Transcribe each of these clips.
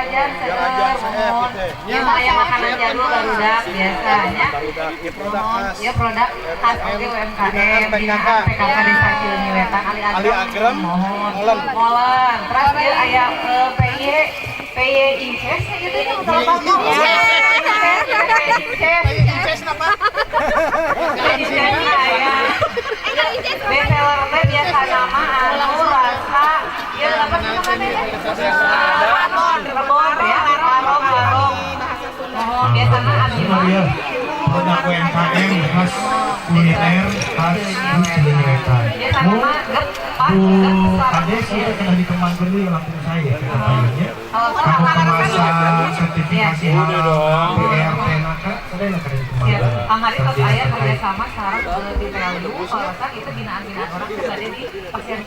Jarajan Jarajan seueur, CF muhun. Gitu. Ieu mah aya makanan jadul barudak biasanya. Barudak, ieu produk Muhun, khas. ieu produk khas oge UMKM Binaan PKK. Binaan PKK Desa Cileunyi Wetan Ali Agrem. Ali Agrem, Muhun. Molen. Molen. Terus ieu aya PY PY Inces gitu ya, salah paham. Inces, Inces apa? Inces aya. Bestseller teh biasa nama anu rasa ieu apa sih namanya teh? Rebon, rebon ya, larong, larong. Muhun, biasana abdi mah Iya, produk UMKM khas kuliner khas di Cileunyi Wetan. Biasana Bu, mah gepak, Bu gepak. Kades itu kena dikembangkan di lampung saya ke kayunya. Oh, Kamu kemasan sertifikasi halal, BRT naka, sadaya kena Ya, dikembangkan. kamari tos aya kerjasama sareng di PLU, kalau itu binaan-binaan urang tuh bade di pasien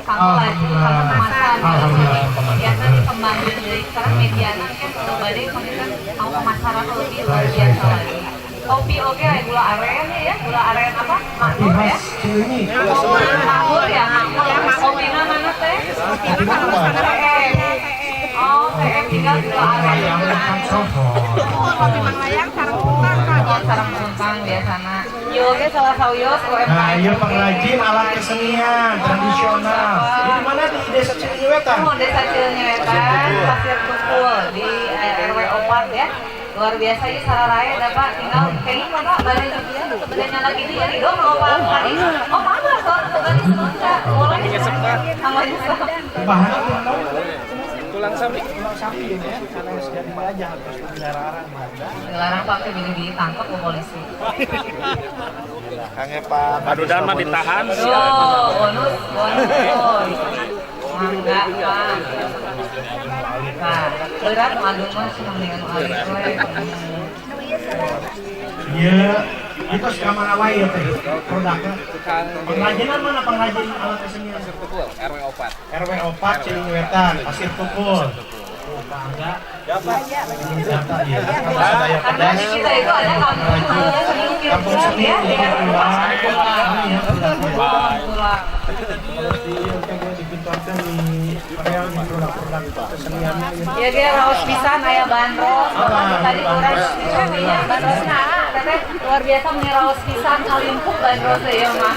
kanggo laju kanggo kemasan. Alhamdulillah. Biasa dikembangkeun deui sekarang mediana kan bade panginten mau pemasaran lebih luar biasa lagi. Kopi oke aya gula aren ya, gula aren apa? Kopi Makmur ya. khas Cileunyi. Makmur ya, makmur. Kopina mana teh? TM. Oh, TM tinggal gula aren. Ayam kan sohor. Kopi Manglayang sareng tuntang, Pak. Oh, sareng tuntang biasana. Ieu oge salah sawios UMKM. Nah, iya pengrajin alat kesenian tradisional. Ini di mana, di Desa Cileunyi Wetan? Oh, Desa Cileunyi Wetan, Pasir Tukul di RW 4 ya. Luar biasa ya sararae da Pak, tinggal kayaknya Pak bade sebenarnya lagi ini ya ridho mau Pak tadi. Oh, mangga sok bade senunca. Boleh sama nyesep. Bahannya tulang naon? Tulang sapi. Tulang sapi ini ya, karena jadi aja harus dilarang. Dilarang pakai bini ditangkap ke polisi. Kang Epa. Padudan mah ditahan. Tuh, bonus, bonus. Mangga, Pak. Nah, berat nu ageung mah seneng dengan nu alit we. Iya, itu ka mana wae ya teh produknya. Pengrajinan mana, pengrajin alat kesenian? Pasir Tukul, RW 4. RW 4 Cileunyi Wetan, Pasir Tukul. Oh, Pak Angga. Ya, Pak. Data ya. Sadaya Karena pedas. di kita itu ada kampung seni ukir Kampung seni ya, ukir tulang. Ini ya, Tulang, tulang. Harus di dipintarkan di area di produk-produk keseniannya gitu. Ya dia raos pisan aya bandros, bapak tadi urang nya bandrosna teteh luar biasa meni raos pisan kalimpuk bandros ya mah.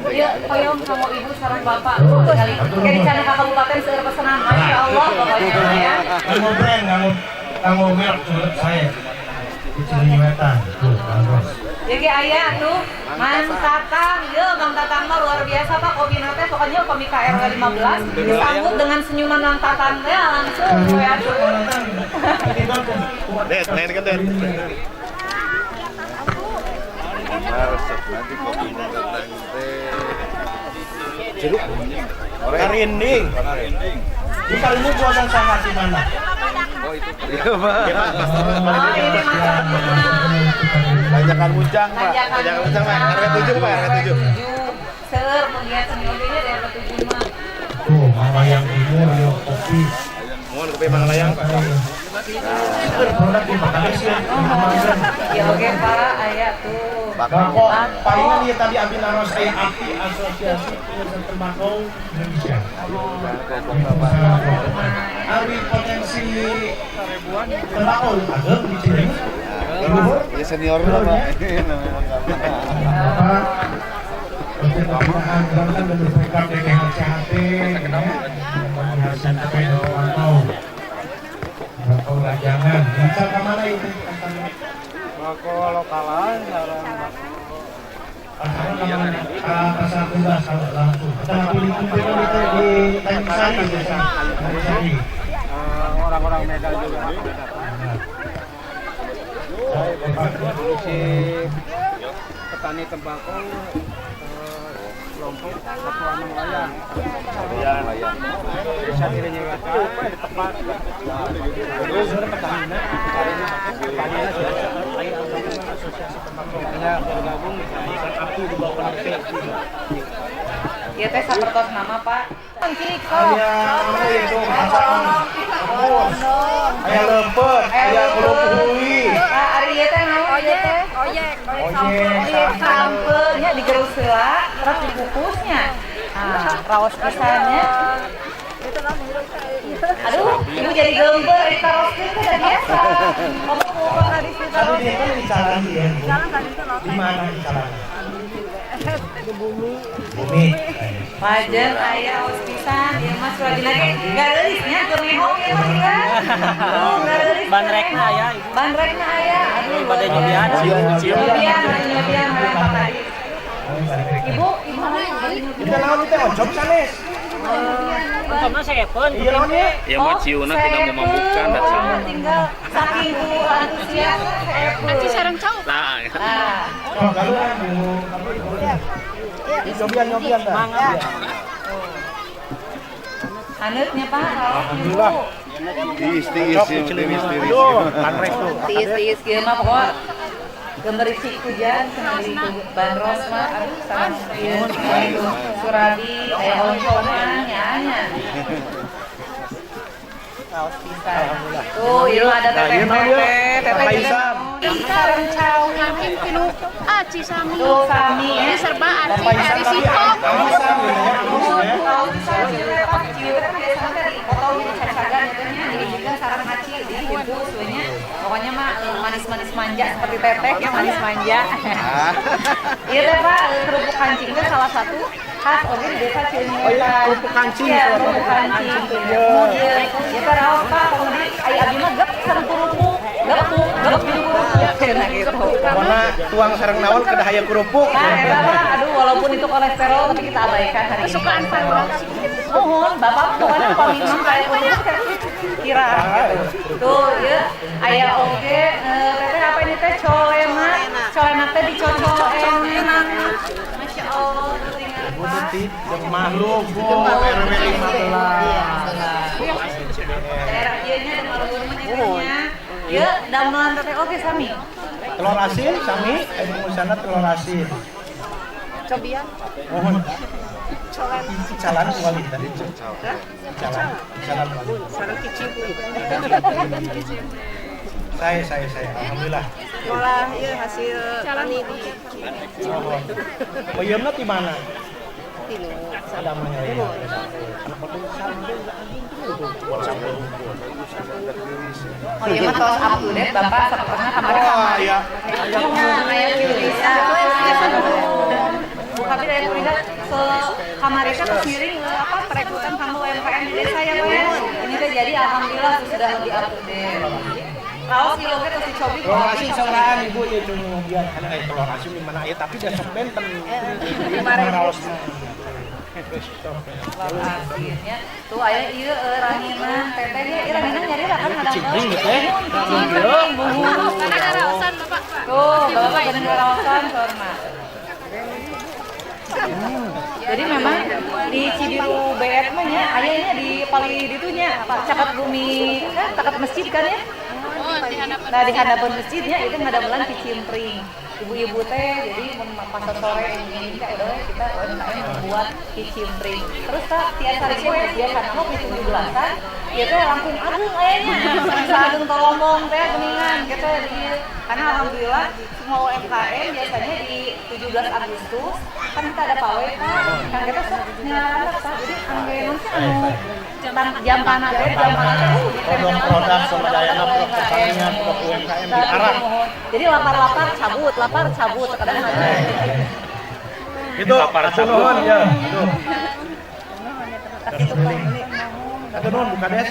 Ya, hoyong sama ibu sareng bapak kali kayak di sana ka kabupaten seueur pesanan, Masya Allah pokoknya ya. Nganggo brand, nganggo nganggo merek menurut saya. Di Cileunyi Wetan, tuh bandros. Jadi aya tuh Mang Tatang, ya Mang Tatang mah luar biasa Pak, kopi teh pokoknya upami ka RW 15 disambut dengan senyuman Mang Tatang teh langsung we atuh. Det, lain kan, Det. Resep nanti kopi Mang Tatang teh. Jeruk. Karinding. Di kali ini buatan sangat di mana? Oh, itu. Iya, Pak. Ya, Pak. Oh, ini masaknya. Tanjakan Muncang, Pak. Tanjakan Tanjakan Muncang, Pak. RW 7, Pak, RW 7. Seueur melihat seni oge nya di RW 7 mah. Tuh, Manglayang Timur, yo kopi. Mohon kopi Manglayang, Pak. Produk di Malaysia. Ya oke Pak, aya tuh. Bako, palingan ya tadi abi naros aya API, Asosiasi Pengusaha Tembakau Indonesia. Ari potensi tembakau ageng di Cileunyi. Luhur. Ya senior lah, Pak. Apa? Untuk pembinaan kan dari program DKHCHT, ya, penghasil terkait tembakau. Tembakau rajangan. Bisa ke mana itu? Bako lokalan sareng Pasar mana? Pasar bebas kalau langsung. Kita pilih itu di Tanjung Sari biasa. Tanjung Sari. Orang-orang Medan juga datang. Produksi petani tembakau kelompok Satuan Manglayang. Manglayang. Desa Cileunyi Wetan tepat. Terus petani petani Asosiasi Tembakau. Ya, bergabung. API di bawah Ieu teh sapertos nama Pak. Aya apa itu? Aya lempet, aya kerupuk hui. Pak, ari ieu teh naon ieu teh? Oyek, oyek. Oyek sampeu nya digerus heula, terus dikukusnya. Ah, raos pisan nya. Itu Aduh, ibu jadi gambar ditarosin teh biasa. Kamu mau hadis ditarosin. Tadi kan dicalan ya. Di mana dicalan? Bumi. Bumi. Wajar aya aos pisan ieu mah suradi lagi geulis nya keur nehong ieu mah sih kan. Oh, geulis. Banrekna aya ibu. Banrekna aya. Aduh, bade nyobian, nyobian, nyobian Pak tadi. Ibu, ibu mana? Kita naon teh oncom sanes. Oncomna seepeun. Iya naon ye? Ya mah ciuna tidak memabukkan dan sama. Tinggal saking ku antusias seepeun. Aci sareng cau. Nah. Oh, kaluan ibu. Nyobian-nyobian dah. Mangga. Haneutnya Pak. Alhamdulillah. Tiis-tiis, tiis-tiis. Panrek tuh. Tiis-tiis kieu mah pokoknya gemericik hujan senang di bandros mah aduh sangat ieu suradi aya oncoman nya nya. Raos pisan. Tuh, ieu ada teteh teteh. Sareng cau ngangkin tinu aci sami. Tuh sami ini serba aci dari singkong. Tahu pisan cieu teh biasanya teh dipotong jadi cacagan gitu nya dijieun sareng aci dibungkus we nya. Pokoknya mah manis-manis manja seperti teteh yang manis manja. Iya teh Pak, kerupuk kancing itu salah satu khas oge di desa Cileunyi. Oh iya, kerupuk kancing. Iya, kerupuk kancing. Iya, ieu teh raos Pak, kemudian aya abdi mah gep sareng kerupuk, gepuk, gep jeung kerupuk cenah gitu. Pokona tuang sareng naon kedah aya kerupuk. Nah, eta Pak, aduh walaupun itu kolesterol tapi kita abaikan hari ini. Kesukaan Pak Lurah. Nuhun, Bapak mah pokoknya pami mah kayak kerupuk kira gitu. Tuh, ieu aya oge teteh apa ini teh colemak, colemak teh dicocol enak. Masya Allah, Bu Tuti jeung makhluk Bu RW 15. Daerah ieu nya Damalur mah nya. Ieu damelan teteh oge sami. Telur asin sami, bungkusanna telur asin. Cobian. Mohon. Colen. Calan wali tadi. Calan, calan wali. Sareng kicimpring. Saya, alhamdulillah. Malah ieu hasil tani di. Oh iya di mana? Tinu. Sadamanya ya. Oh iya mah tos up to date Bapak sapertosna kamari. Oh iya. Aya tiurisa. Bu kami dari Purida se kamari teh tos ngiring apa perekrutan kanggo UMKM di desa ya Pak ya. Ini teh jadi alhamdulillah sudah lebih up to date. Raos ieu oge tos dicobi telur asin sauraan ibu ieu cuma biar telur asin di mana aya tapi da sok benten. Raosna. Telur asinnya tuh aya ieu ranginan teteh nya ieu ranginan nyari lah kan ada Cicing teh. Cicing buhun. Ada raosan Bapak. Tuh, Bapak bener raosan sorna. Jadi memang di Cibiru BR mah nya ayahnya di paling ditunya Pak caket bumi kan caket masjid kan ya. Nah di hadapan masjidnya itu ngadamelan kicimpring. Ibu-ibu teh jadi mun pas sore ini kita UMKM membuat kicimpring. Terus tak tiap hari poe biasana mah 17-an ieu teh langkung agung ayahnya. Sagung tolomong teh geuningan gitu di karena alhamdulillah semua UMKM biasanya di 17 Agustus kan kita ada pawai kan kita sok nyalakan Pak. Jadi anggeun sih anu jam panah teh produk swadayana produk pertanian produk UMKM diarah. Jadi lapar-lapar cabut, lapar cabut kadang ada. Itu lapar cabut ya. Itu. Satu nuhun Bu Kades.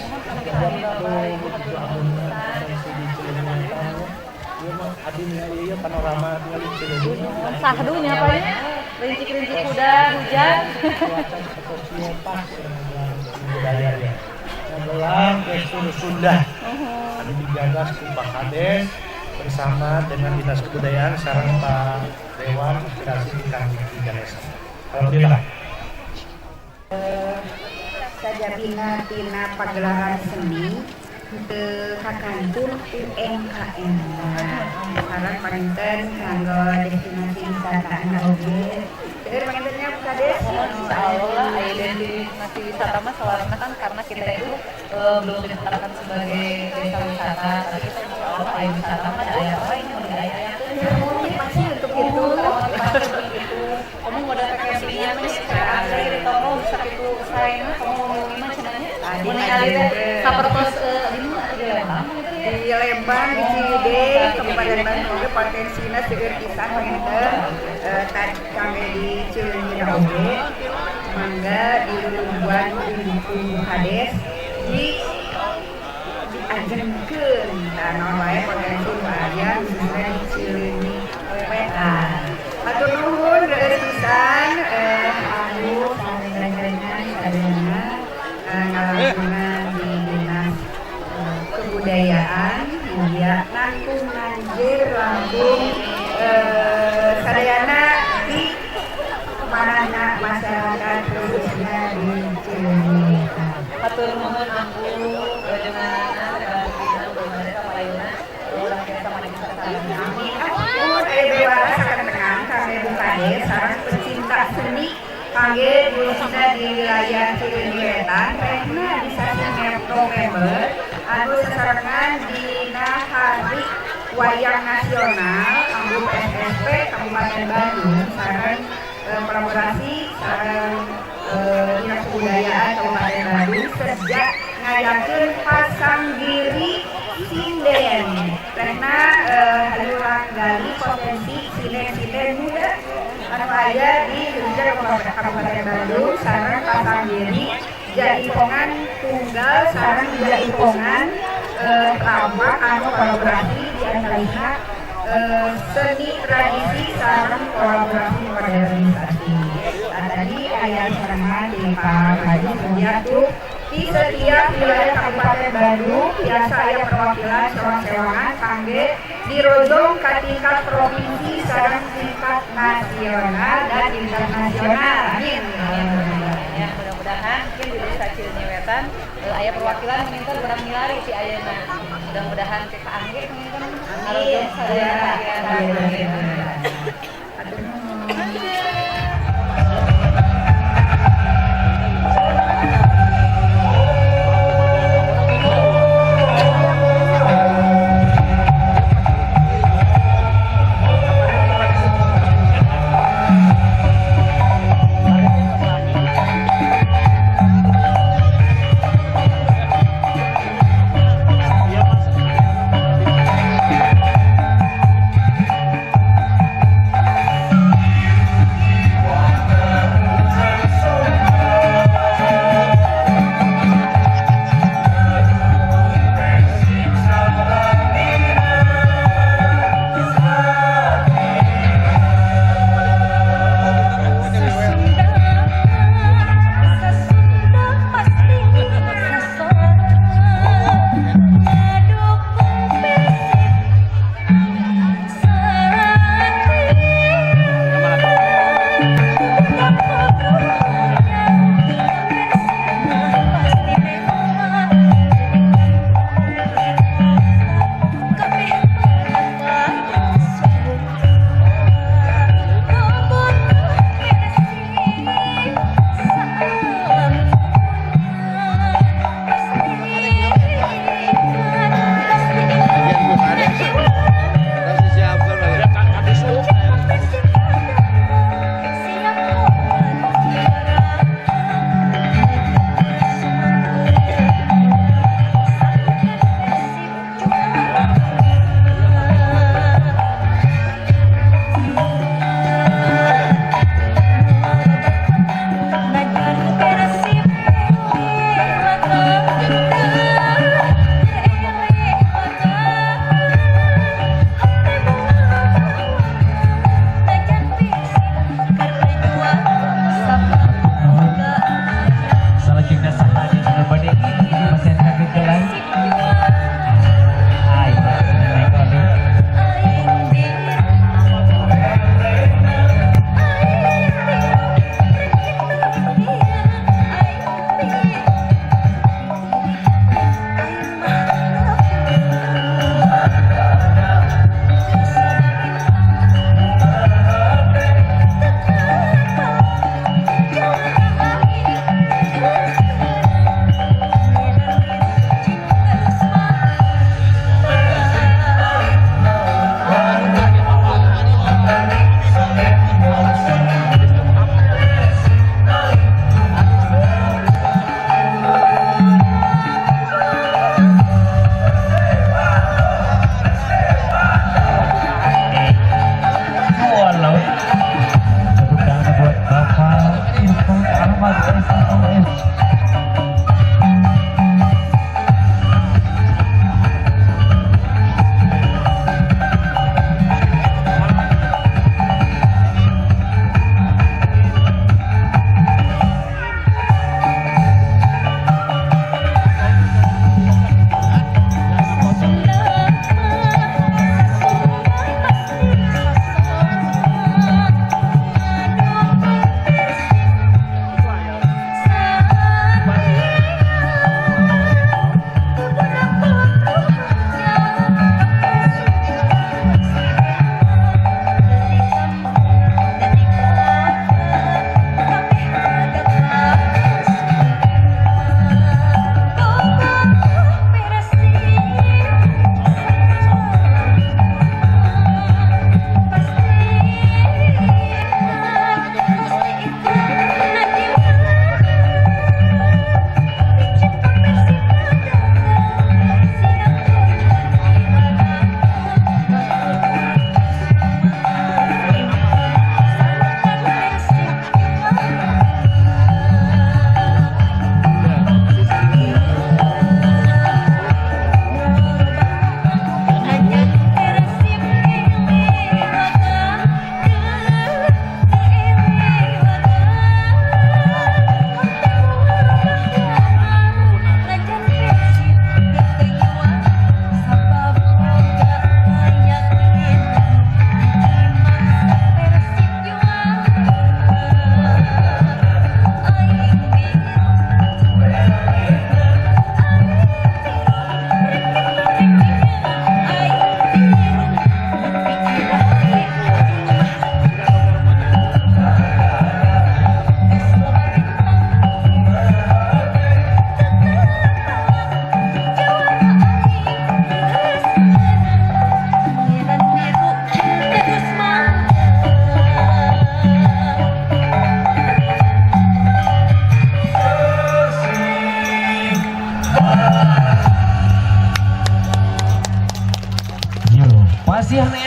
Adi ningali ieu panorama ningali Cileunyi. Sahdunya Pak ya. Rincik-rincik kuda hujan. Cuaca seperti pas budaya ya. Ngegelar gestur Sunda. Anu dijaga ku Pak Kades bersama dengan Dinas Kebudayaan sareng Pak Dewan Inspirasi Kang Diki Ganesha. Alhamdulillah. Sajabina tina pagelaran seni teu kakantun UMKM. Sareng panginten kanggo destinasi wisata oge. Seueur pangintennya Bu Kades. Insyaallah aya destinasi wisata mah soalna kan karena kita itu belum ditetapkan sebagai desa wisata, tapi kita insyaallah aya wisata mah aya apa ini mun aya motivasi untuk itu. Itu. Kamu modal campingnya mah secara asli di toko bisa itu saena kamu mau mah cenahnya. Potensina seueur pisan panginten tadi kami di Cileunyi oge mangga dilungguan ku Kades di diajengkeun tah naon wae potensi nu aya khususna di Cileunyi Wetan. Hatur nuhun reueus pisan anu sareng sadayana ngalangkungan di Dinas Kebudayaan mugia langkung nanjir langkung sadayana di mana masyarakat khususnya di Cileunyi. Hatur nuhun ambu Amin. Nuhun aya bewara sakantenan kami Bu Kades sareng pecinta seni kangge khususna di wilayah Cileunyi Wetan rehna di sasi November anu sasarengan dina Hari Wayang Nasional kanggo PSSP Kabupaten Bandung sareng kolaborasi sareng Dinas Kebudayaan Kabupaten Bandung sejak ngayakeun pasanggiri sinden karena haluran gali potensi sinden-sinden muda anu aya di khususnya Kabupaten Bandung sareng pasanggiri jaipongan tunggal sareng jaipongan lama anu kolaborasi di antaranya seni tradisi sareng kolaborasi modernisasi. Nah, tadi aya sarengan di Pak Haji Sugiarto di setiap wilayah Kabupaten Bandung biasa aya perwakilan sewang-sewangan kangge dirojong ke tingkat provinsi sareng tingkat nasional dan internasional. Amin. Ya, mudah-mudahan mungkin di desa Cileunyi Wetan aya perwakilan menginten urang milari si ayeuna. Mudah-mudahan ke kaangge menginten ngarojong sadayana. Amin.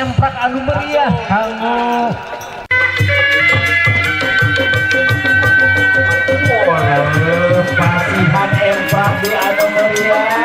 Emprak anu meriah kanggo. Waduh, pasihan emprak di anu meriah.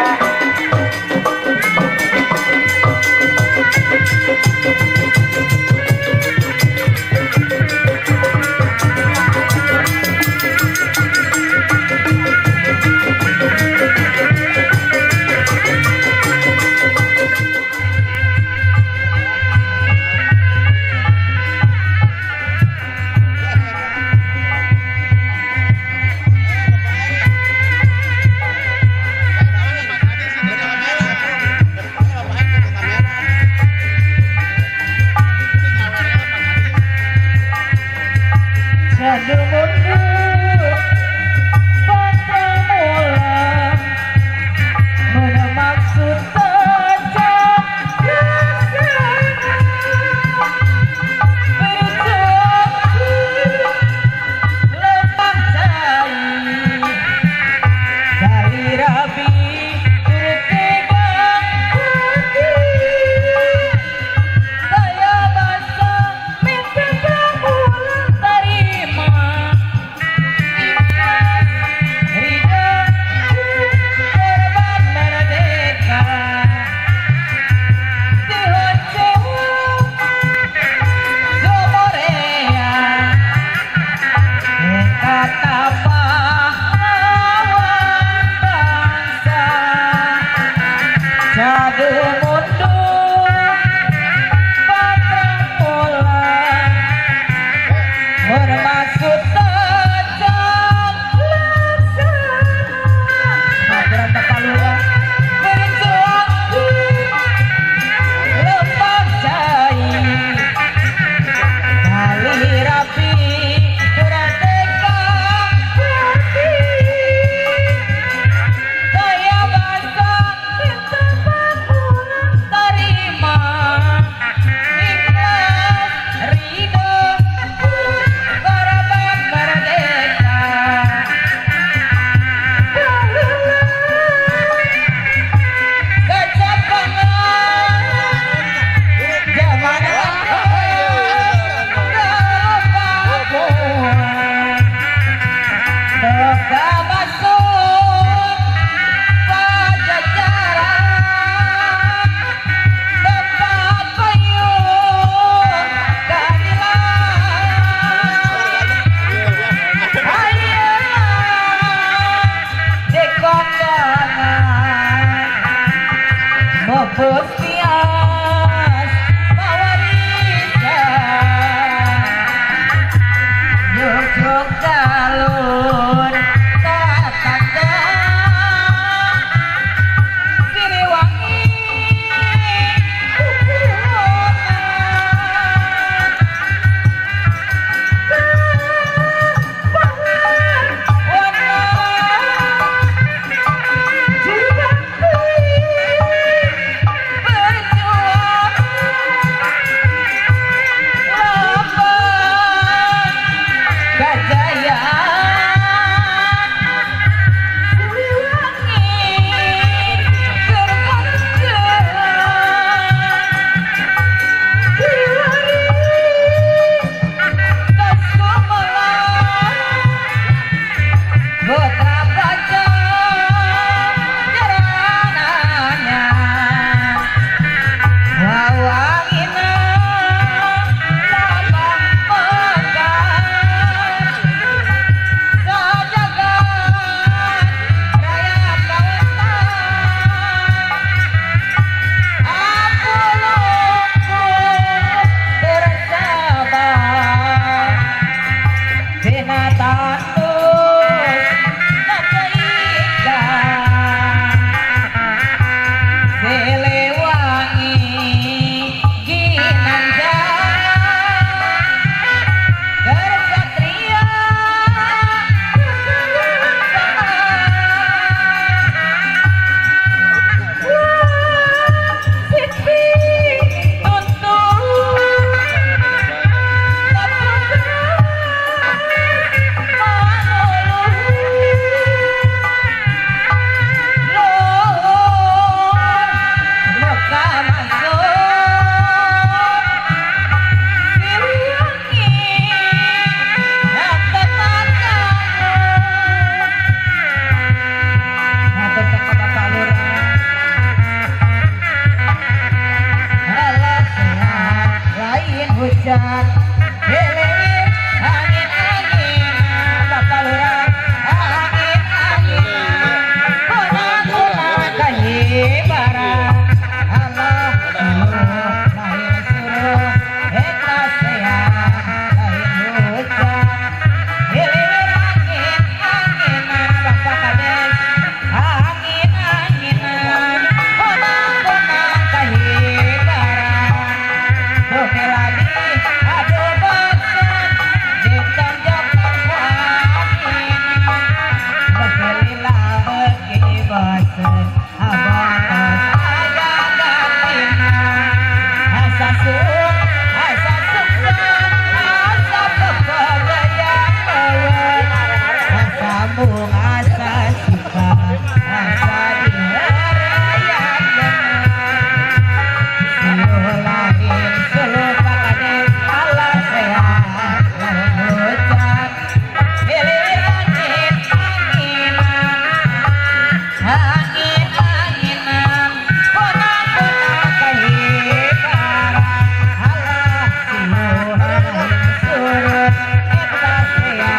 Surut eta tea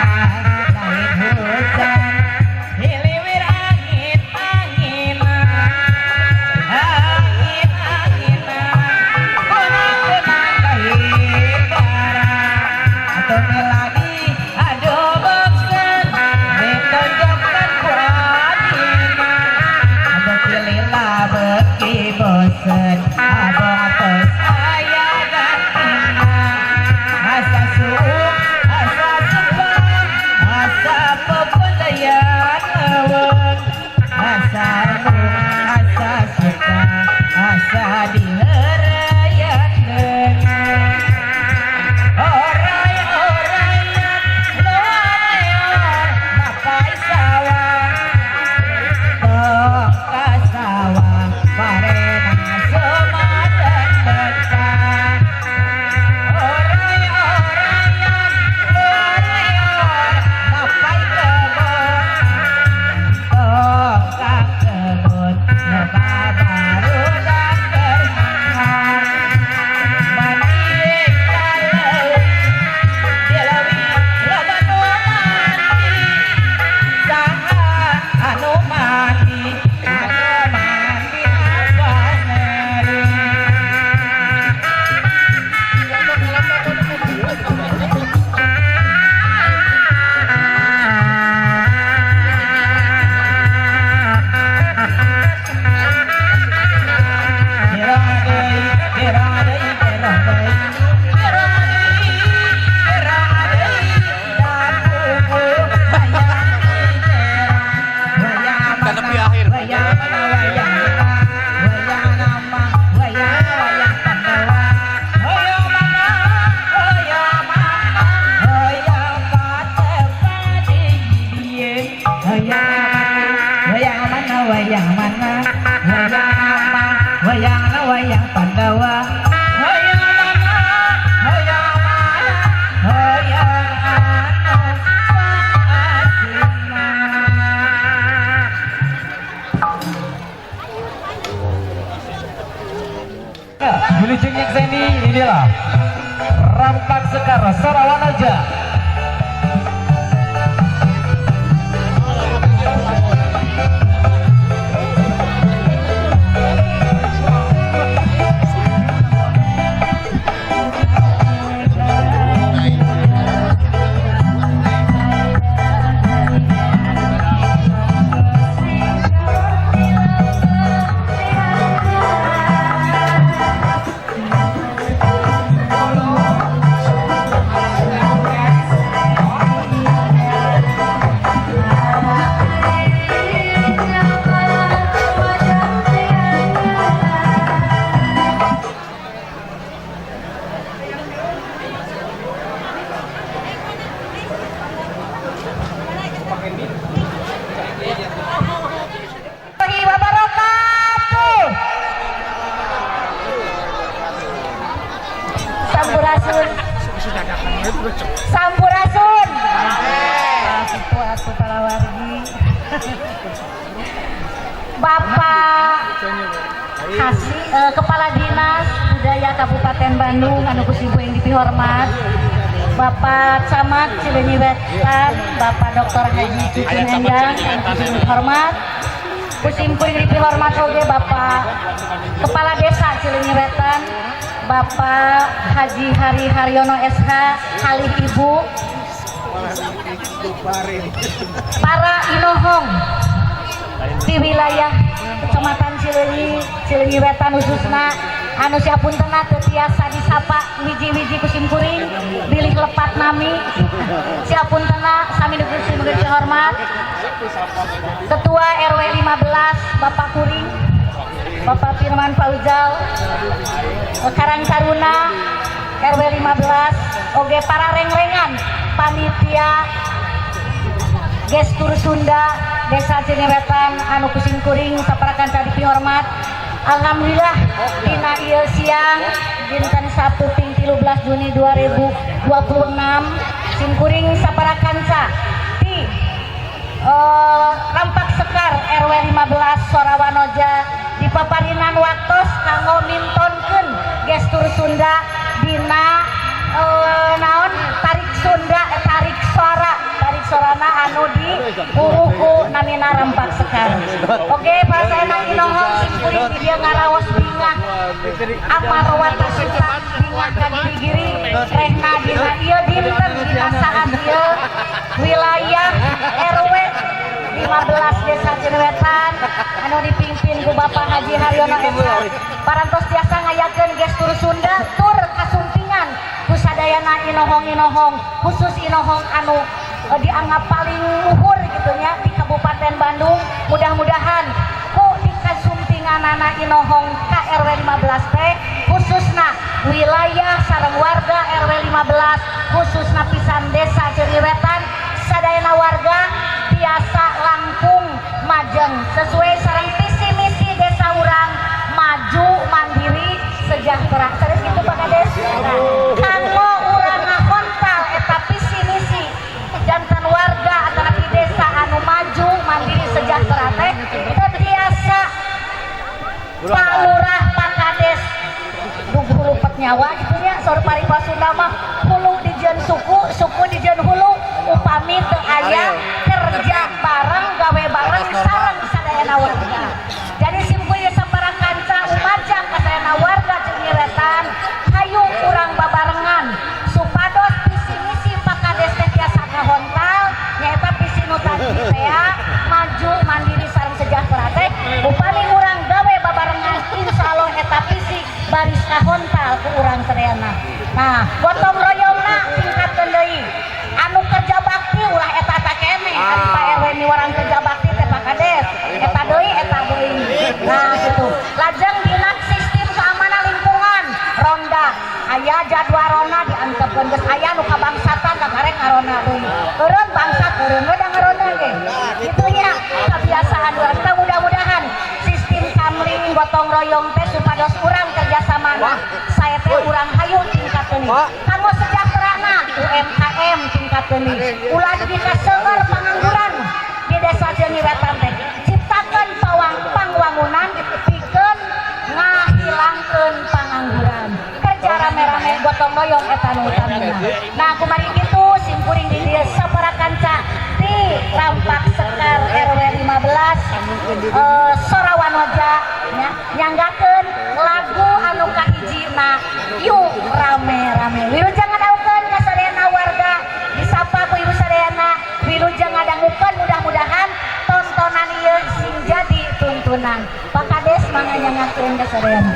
lain hujan hiliwir angin angina angin angina kunang-kunang kahibara atau melani aduh bosen ditonjokkan ku adina abong pilihlah beki bosen abong tos aya gantina asa suuk asa sumpah asa pepelayan leuweung asa embung asa suka asa diheureuyan deungeun oray orayan luar leor mapai sawah tong ka sawah parena semadan betah oray orayan luar leor mapai kebon tong ka kebon loba barudak keur nangkang mandi ka leuwi di leuwi loba nu mandi saha anu mandi anu mandi abah ngeri. Gerang deui, gerang deui, gerang deui. Gerang deui, gerang deui, dan unggul wayang gerang. Wayang mana, wayang mana, wayang mana, wayang nama, wayang wayang Pandawa. Hoyong mana, hoyong mana, hoyong patepati dieu. Hoyong mana, wayang mana, wayang mana, wayang nama, wayang wayang Pandawa. Hoyong mana, hoyong mana, hoyong anu paasina. Wilujeng Nyekseni, inilah Rampak Sekar Sorawanoja. Wabarakatuh. Sampurasun. Sampurasun. Itu aku palawargi. Bapak Kasih Kepala Dinas Budaya Kabupaten Bandung anu ku simkuring dipihormat, Bapak Camat Cileunyi Wetan, Bapak Dr. Haji Cucun Endang anu ku simkuring hormat, ku simkuring dipihormat oge Bapak Kepala Desa Cileunyi Wetan, Bapak Haji Hari Haryono SH kalih Ibu, para inohong di wilayah Kecamatan Cileunyi, Cileunyi Wetan khususna anu siapuntena teu tiasa disapa wiji-wiji ku simkuring bilih lepat nami, siapuntena sami nu simkuring hormat Ketua RW 15 Bapak Kuring, Bapak Firman Fauzal, Karang Taruna RW 15 oge para rengrengan panitia gestur Sunda Desa Cileunyi Wetan anu ku simkuring saparakanca dipihormat. Alhamdulillah dina ieu siang dinten Sabtu ping 13 Juni 2026 simkuring saparakanca di Rampak Sekar RW 15 Sorawanoja di paparinan waktos kanggo mintonkeun gestur Sunda dina Naon tarik Sunda, tarik sora, tarik sorana anu di buku namina Rampak Sekar. Oke, Pak, saya inohong simkuring di dieu ngaraos bingah amarwata suta bingah ka giri-giri rehna dina ieu dinten, dina saat ieu wilayah RW 15 Desa Cirewetan anu dipimpin ku Bapak Haji Haryono SH parantos tiasa ngayakeun gestur Sunda tur kasumpingan ku sadayana inohong-inohong, khusus inohong anu dianggap paling luhur gitu nya di Kabupaten Bandung. Mudah-mudahan ku di kasumpinganana inohong ka RW 15 teh, khususna wilayah sareng warga RW 15, khususna pisan Desa Cirewetan, sadayana warga tiasa langkung majeng sesuai sareng visi misi desa urang, maju, mandiri, sejahtera. Serius gitu, Pak Kades. Nah, kanggo urang ngahontal eta visi misi janten warga atau desa anu maju, mandiri, sejahtera teh teu tiasa Pak Lurah, Pak Kades hulu nyawa gitu nya. Saur paribasa Sunda mah, hulu dijieun suku, suku dijieun hulu, upami teu aya kerja bareng, gawe bareng sareng sadayana warga. Jadi simkuring sapara kanca umajak kasadayana warga Cirewetan, hayu urang babarengan supados visi misi Pak Kades teh tiasa kahontal, nyaeta visi nu tadi teh, maju, mandiri, sareng sejahtera teh. Upami urang gawe babarengan, insyaallah eta visi baris kahontal ku urang sadayana. Nah, gotong royongna tingkatkeun deui. Anu kerja bakti ulah eta-eta keneh. Ari Pak RW miwarang kerja bakti teh Pak Kades eta deui, eta deui. Nah, gitu. Lajeng dina sistem keamanan lingkungan, ronda aya, jadwal ronda diantepkeun. Geus aya nu kabangsatan, kakarek ngaronda deui. Eureun bangsat, eureun we da ngaronda ge kitu nya, kebiasaan urang. Tah, mudah-mudahan sistem kamling gotong royong teh supados urang kerjasamana saya teh urang hayu tingkatkeun. Kanggo sejahterana, UMKM tingkatkeun, ulah dugi ka seueur pengangguran di Desa Cirewetan teh. Ciptakeun pawang pangwangunan pikeun ngahilangkeun pengangguran, kerja rame-rame, gotong royong, eta nu utamina. Nah, kumari kitu simkuring di dieu sapara kanca di Rampak Sekar RW 15 Sorawanoja nya, nyanggakeun lagu anu kahijina, Yuk Rame-Rame. Wilujeng ngadangukeun ka sadayana warga, disapa ku ibu sadayana. Wilujeng ngadangukeun, mudah-mudahan tontonan ieu sing jadi tuntunan. Pak Kades, mangga nyanggakeun ka sadayana.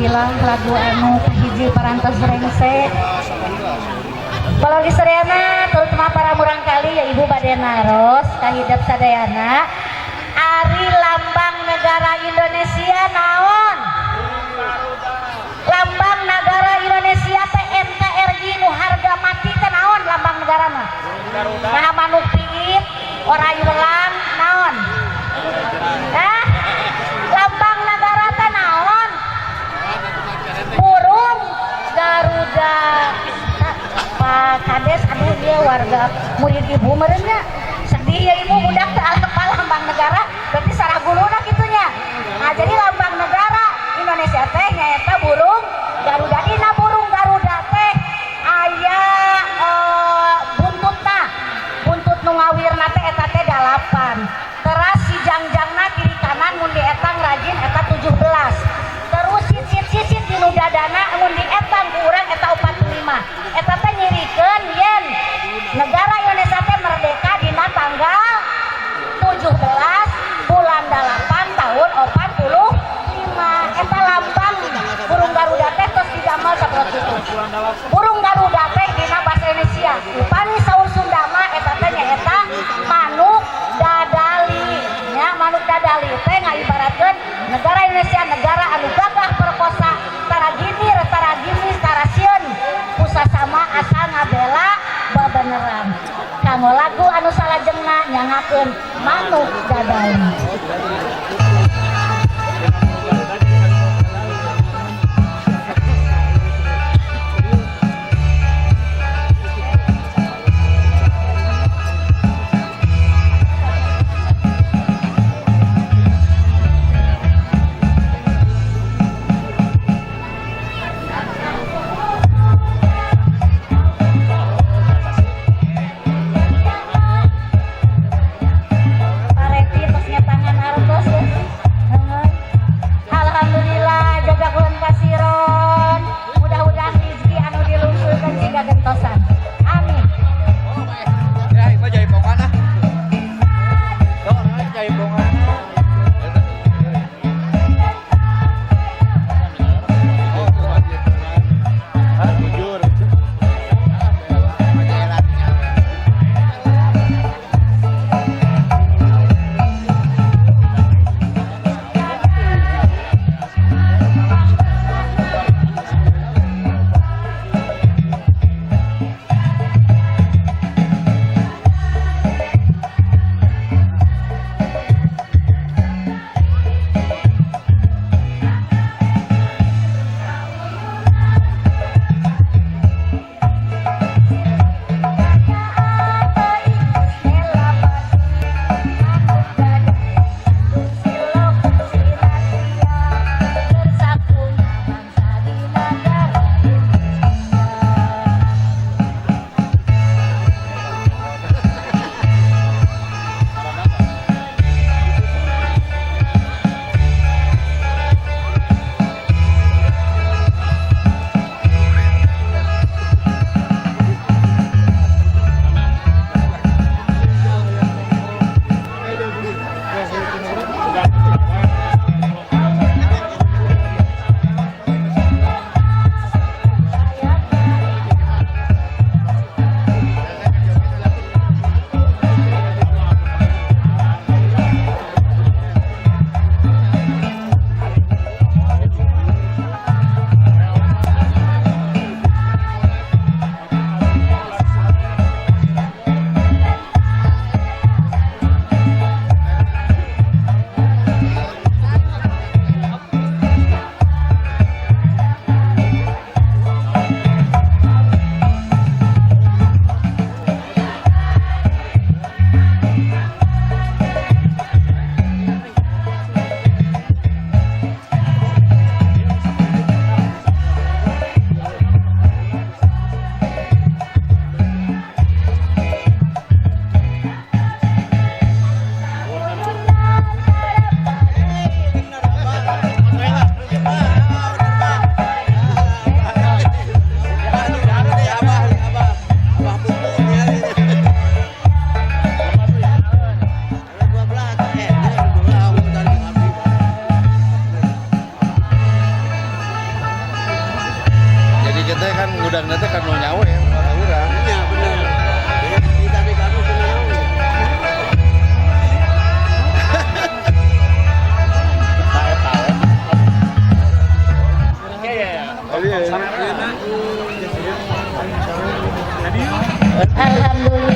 Alhamdulillah, lagu anu kahiji parantos rengse. Kalau di sadayana, terutama para murangkali ya, Ibu bade naros kahidep sadayana. Ari lambang negara Indonesia naon? Lambang negara Indonesia teh NKRI nu harga mati teh naon lambang negara mah? Nah, manuk piit, oray welang, naon? Eh? Lambang negara teh naon? Burung Garuda. Nah, Pak Kades, aduh, dia warga murid ibu meureun nya. Sedih ya ibu, budak teh apal lambang negara, berarti sarah guruna kitu nya. Nah, jadi lambang negara Indonesia teh nyaeta burung Garuda. Dina burung Garuda teh aya buntutna. Buntut nu ngawirna teh eta teh 8. Teras si jangjangna kiri kanan mun dietang rajin eta 17. Terus sisit-sisit di nu dadana mun dietang ku urang eta 45. Eta teh nyirikeun yen negara Indonesia teh merdeka dina tanggal 17 bulan 8 tahun 45. Eta lambang burung Garuda teh tos didamel saperti itu. Burung Garuda teh dina bahasa Indonesia upami saur Sunda mah eta teh nyaeta manuk dadali nya. Manuk dadali teh ngaibaratkeun negara Indonesia negara anu gagah perkosa, tara gimir, tara gimis, tara sieun ku sasama asal ngabela bebeneran. Kanggo lagu anu salajengna, nyangakeun Manuk Dadali. Pareti tos ngetangan artos ya.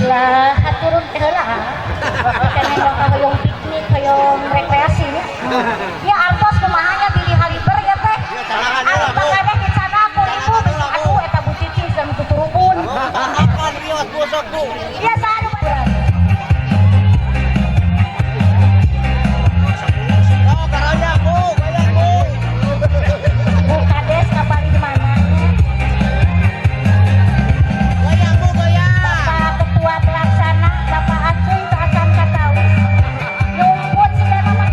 Alhamdulillah, haturun teh heula. Kene hoyong piknik, hoyong rekreasi nya. Ya artos kumaha nya bilih haliber ya teh. Anu Pak Kades dicana ku ibu bisi aduh eta Bu Cici sareng tuturubun. Ya saha nu Bu Kades kapalih mana nya? Bapak Ketua Pelaksana, Bapak Acuy teu acan katawis. Nyumput sigana mah.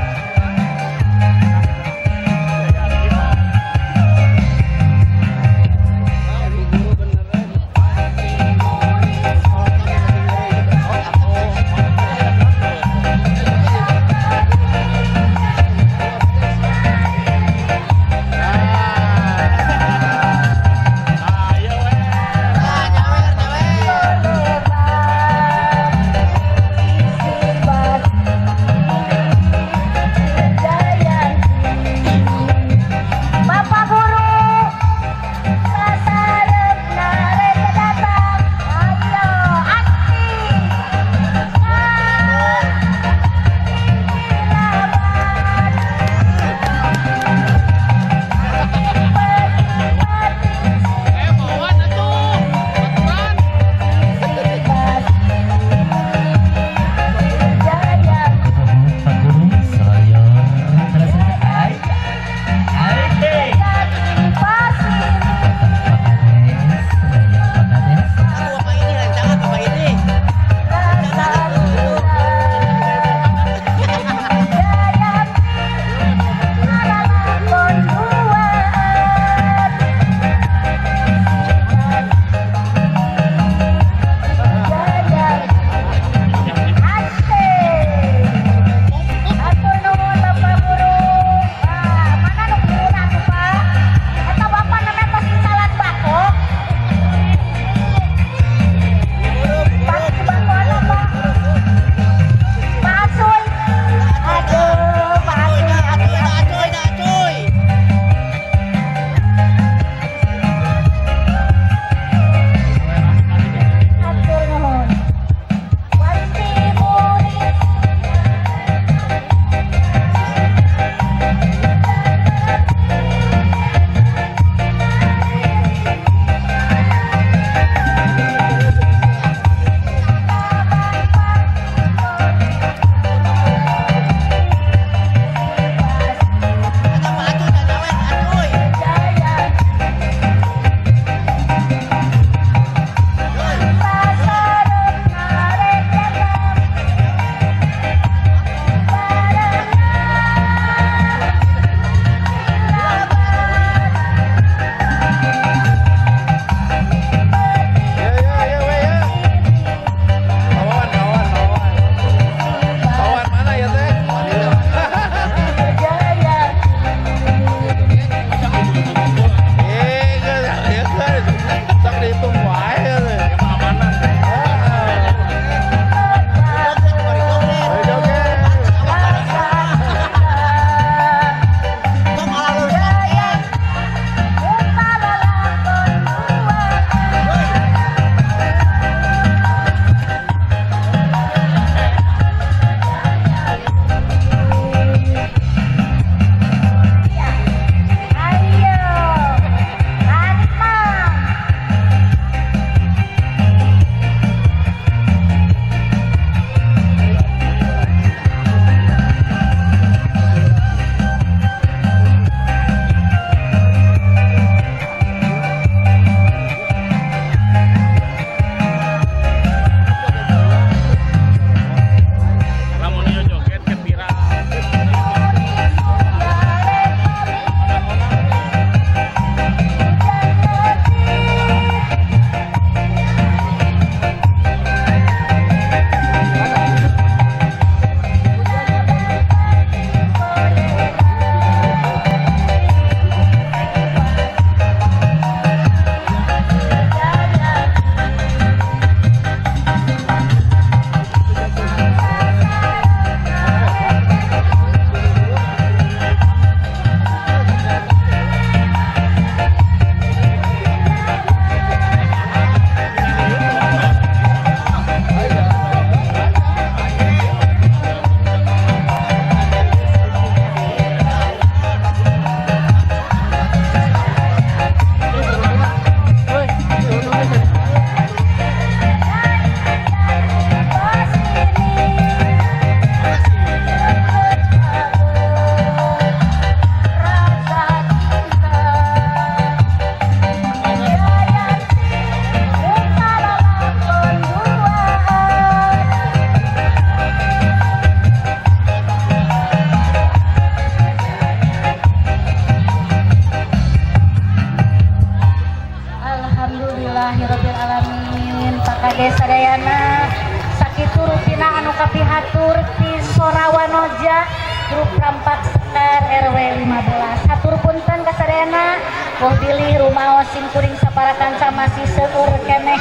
kasadayana. Sakitu rupina anu kapihatur ti Sorawanoja grup Rampak Sekar RW 15. Hatur punten kasadayana, boh bilih rumaos sim kuring saparakanca masih seueur keneh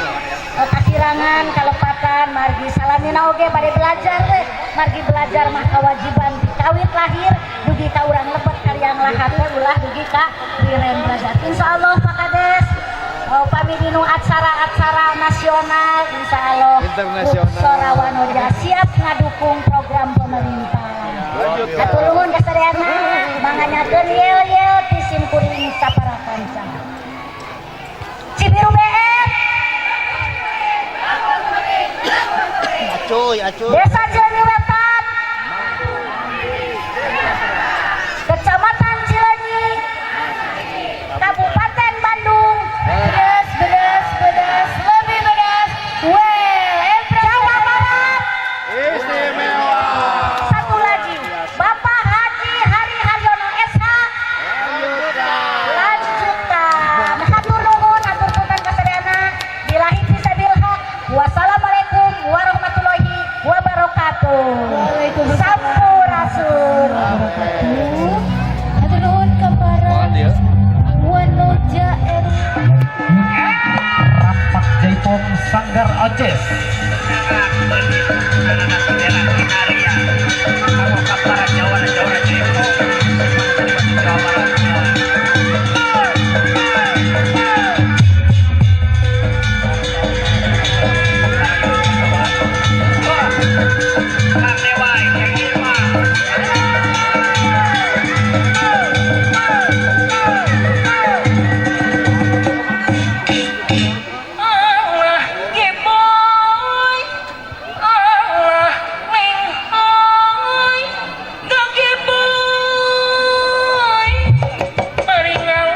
kakirangan kalepatan margi salamina oge bade belajar we. Margi belajar mah kewajiban kawit lahir dugi ka urang lebet kaliang lahat teh ulah dugi ka wiren belajar. Insyaallah Pak Kades, pami dinu acara-acara nasional insyaallah Internasional. Sorawanoja siap ngadukung program pemerintah. Hatur nuhun kasadayana, manganyakeun yel-yel ti sim kuring saparakanca. Cibiru BR. Acuy, acuy. Desa Cileunyi Wetan, Kecamatan Cileunyi, Kabupaten Bandung. Pedas, pedas, pedas, lebih pedas. Weh, Jawa Barat. Istimewa. Satu lagi, Bapak Haji Hari Haryono SH. Lanjutkan. Hatur nuhun, hatur punten kasadayana. Billahi fisabil haq. Wassalamualaikum warahmatullahi wabarakatuh. Sampurasun. Hatur nuhun ka para Wanoja RW. Rampak Jaipong Sanggar Oces. Allah geboy, Allah menghoy, geboy, paringal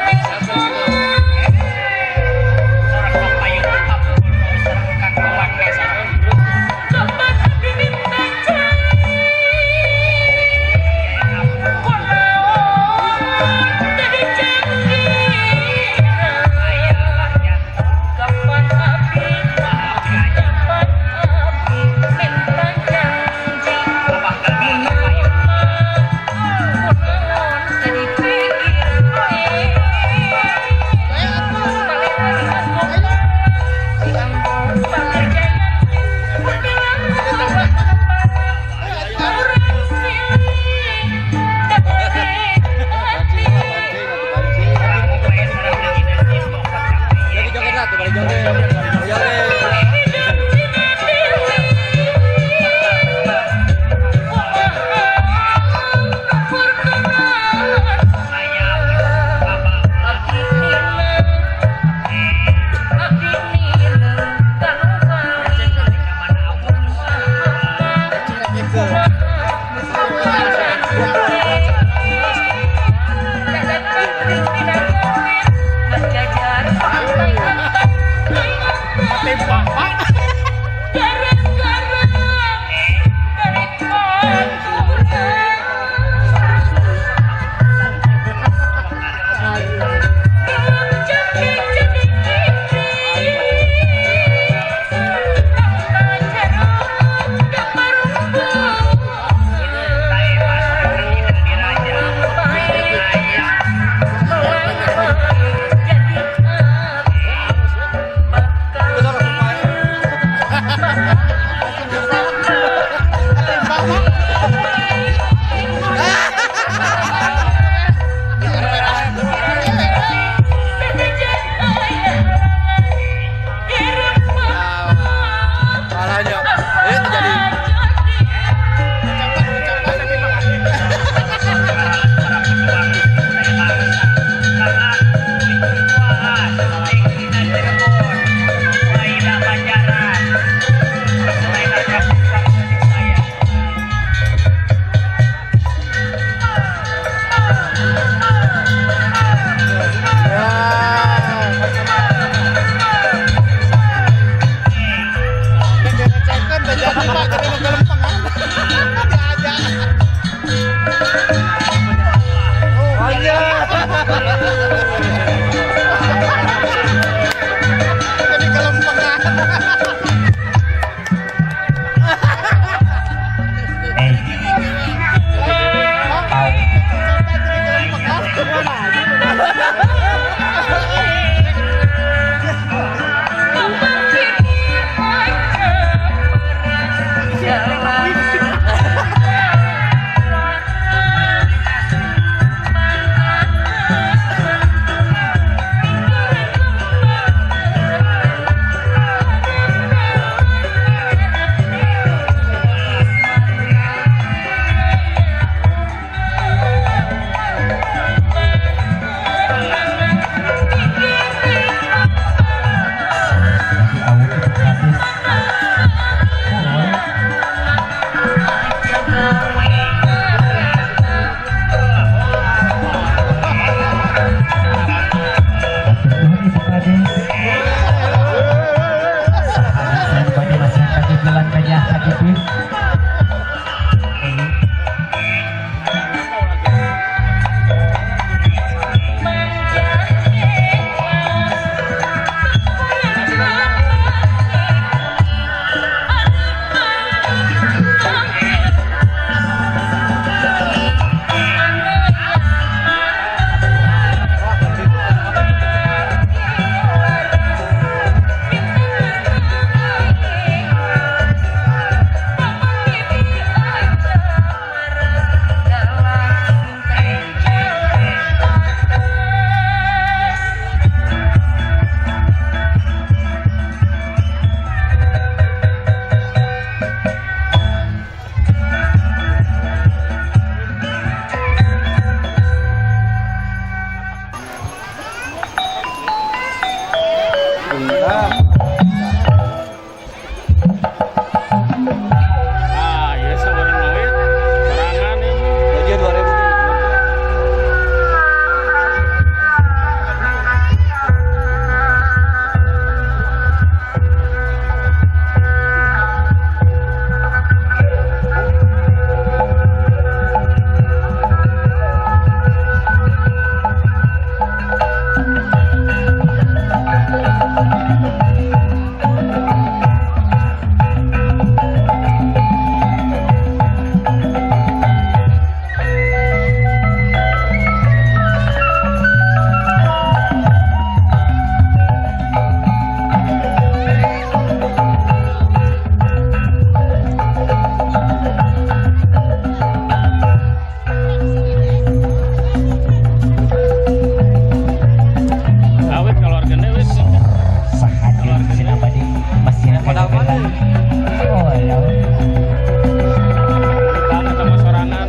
Ketemu sorangan.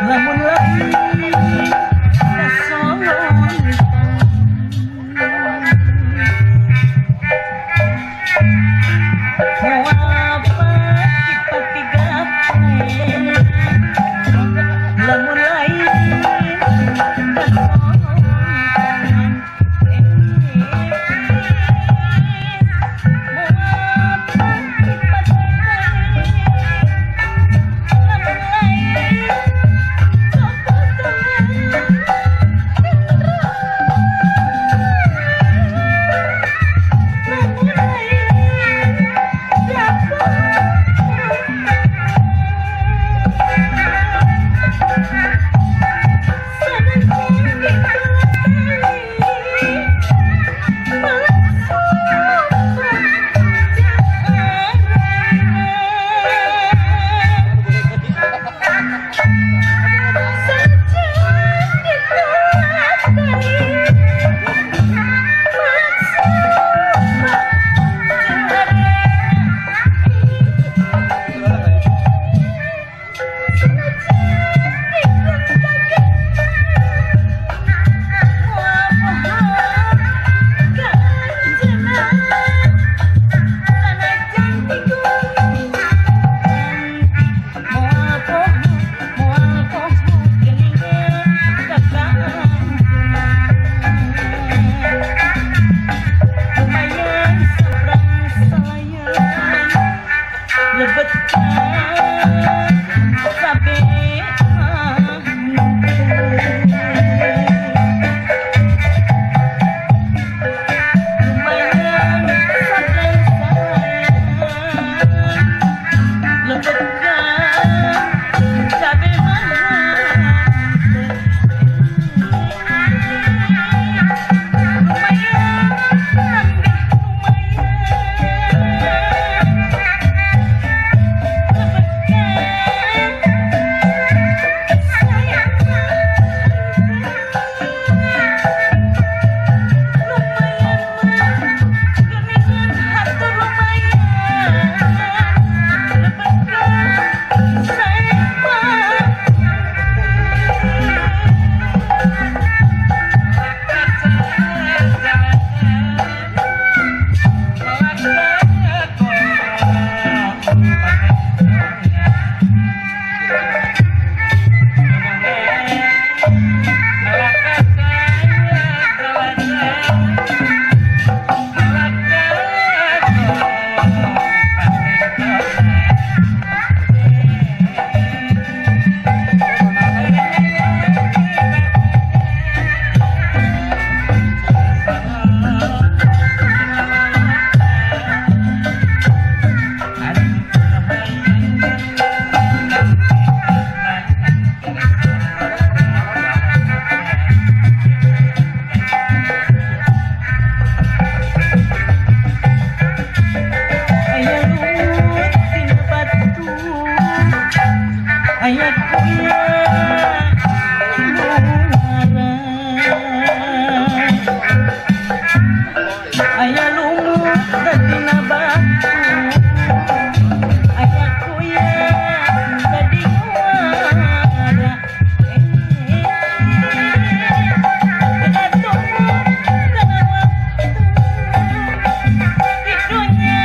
Lamun lain Di dunia.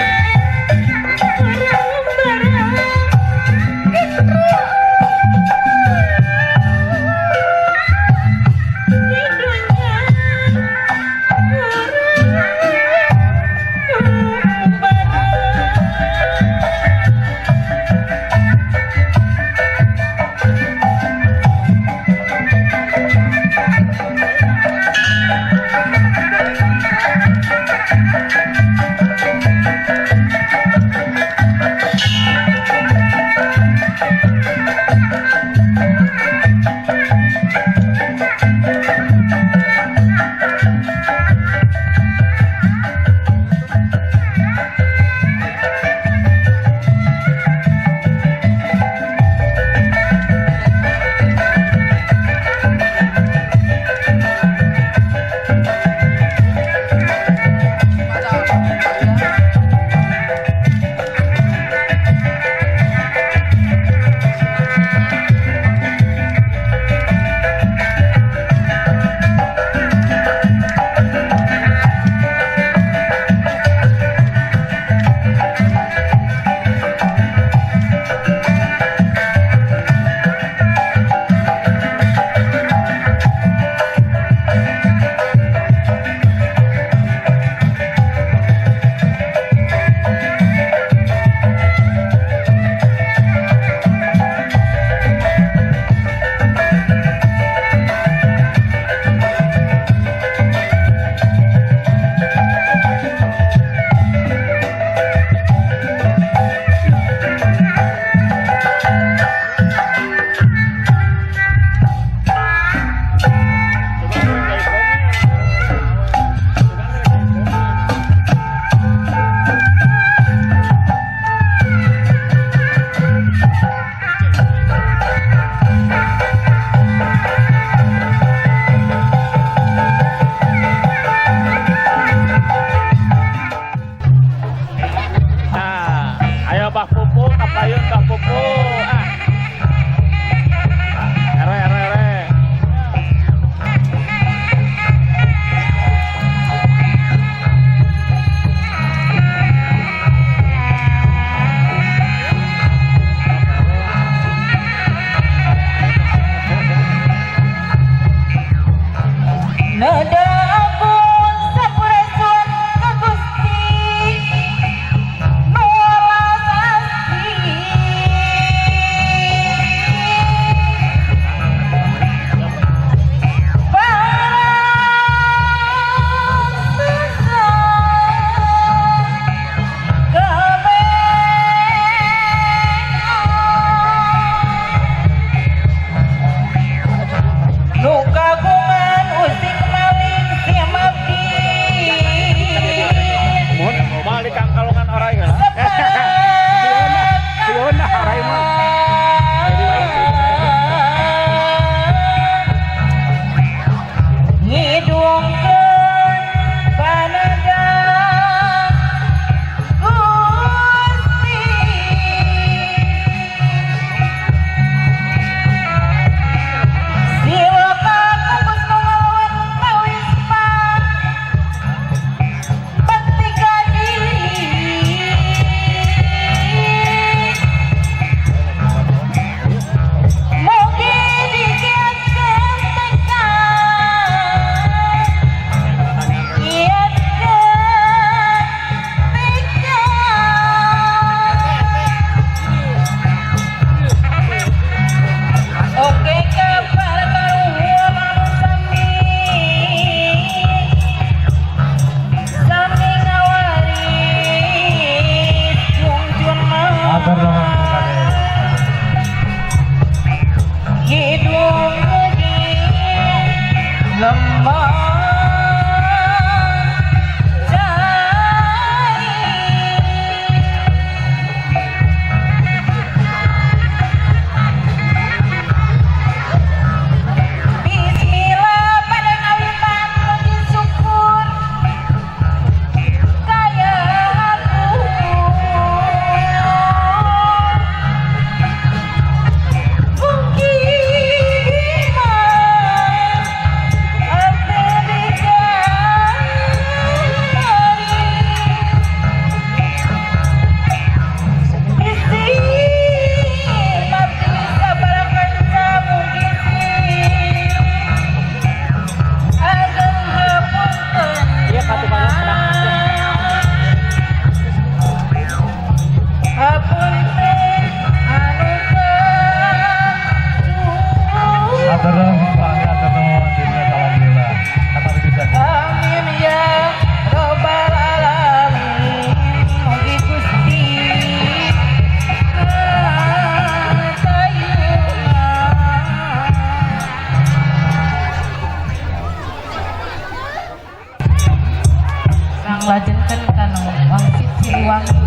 Dilajenkeun kana wangsit Siliwangi,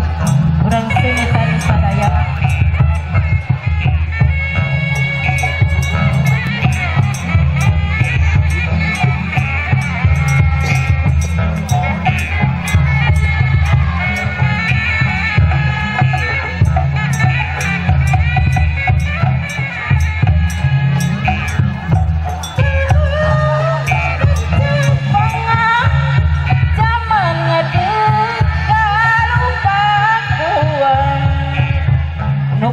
urang seungitan sadaya. Zaman ngedek galupa kuang nu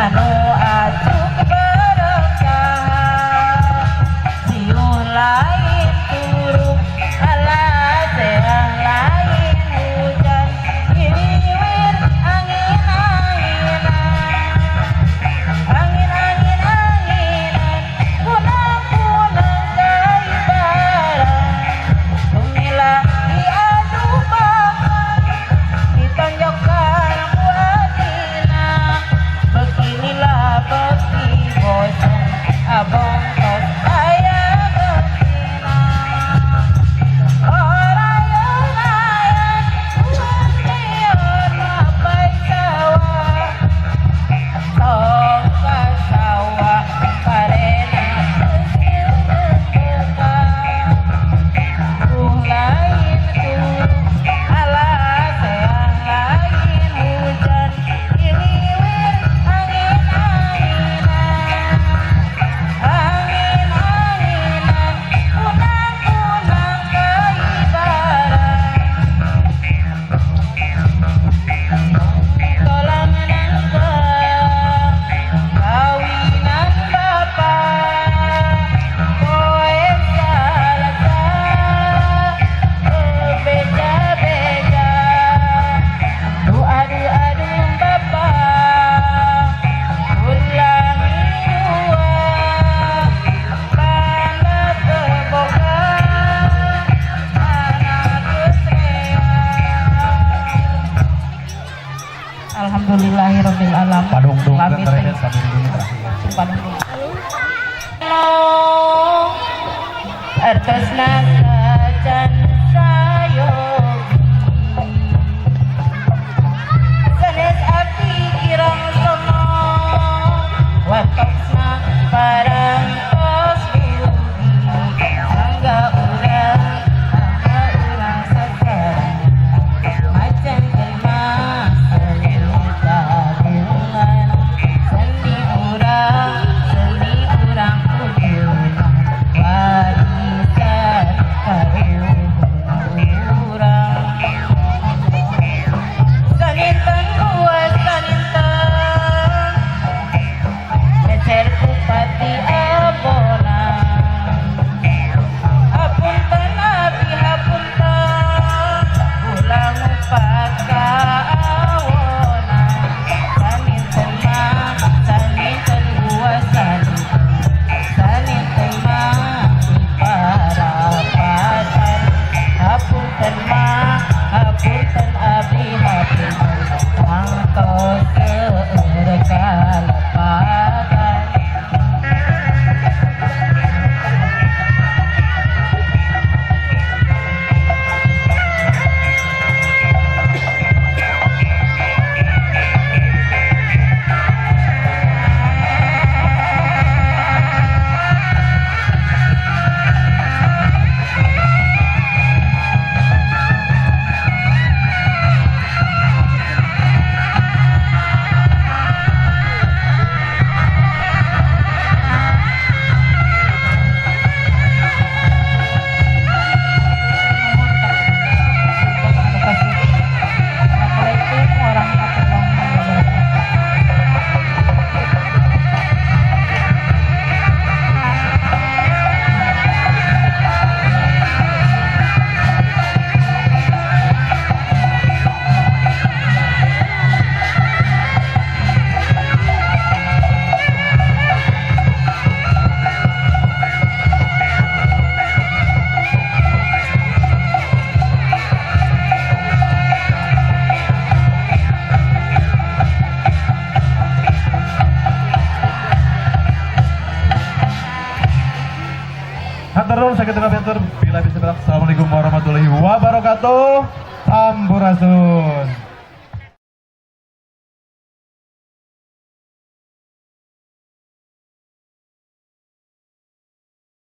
Anu acuk berkahan, siun lain turu, alah seang lain hujan, iriwir angin anginan, angin angin anginan, kunang kunang kai barang, sumila diadu bakal, ditonjokkan ku adina, beginilah beki bosan, abong tos aya gentina. Orayon-ayon, uwan mapay sawah, tong ka sawah, parena buka. Duh lain turu, alah seang lain hujan, iliwir angin anginan, angin anginan, kunang kunang kai barang. Tolang nangka, kawinan bapak, poe salasa, beja-beja, du adu adu bapak, ulangi dua, banda keboga, anak kesrea. Alhamdulillahirabbil alamin. Padungdung Lami terakhir, teh. Padungdung terakhir. Padungdung. Artosna sacan sayogi, sanes abdi kirang sono, watosna parantos dugi, mangga urang sasarengan, macan jelma seni kagungan, seni urang kuduna, warisan kaluhur urang. Saninten kuat saninten, mecer kupati abona, hapunten abdi hapunten, ulah ngupat kaawona. Saninten mah saninten gua saninten, saninten mah parapatan, hapunten mah hapunten abdi hapunten, tangtos seueur kalepatan. Assalamualaikum warahmatullahi wabarakatuh. Hatur nuhun sakitu kapihatur bila bisa. Assalamualaikum warahmatullahi wabarakatuh. Sampurasun.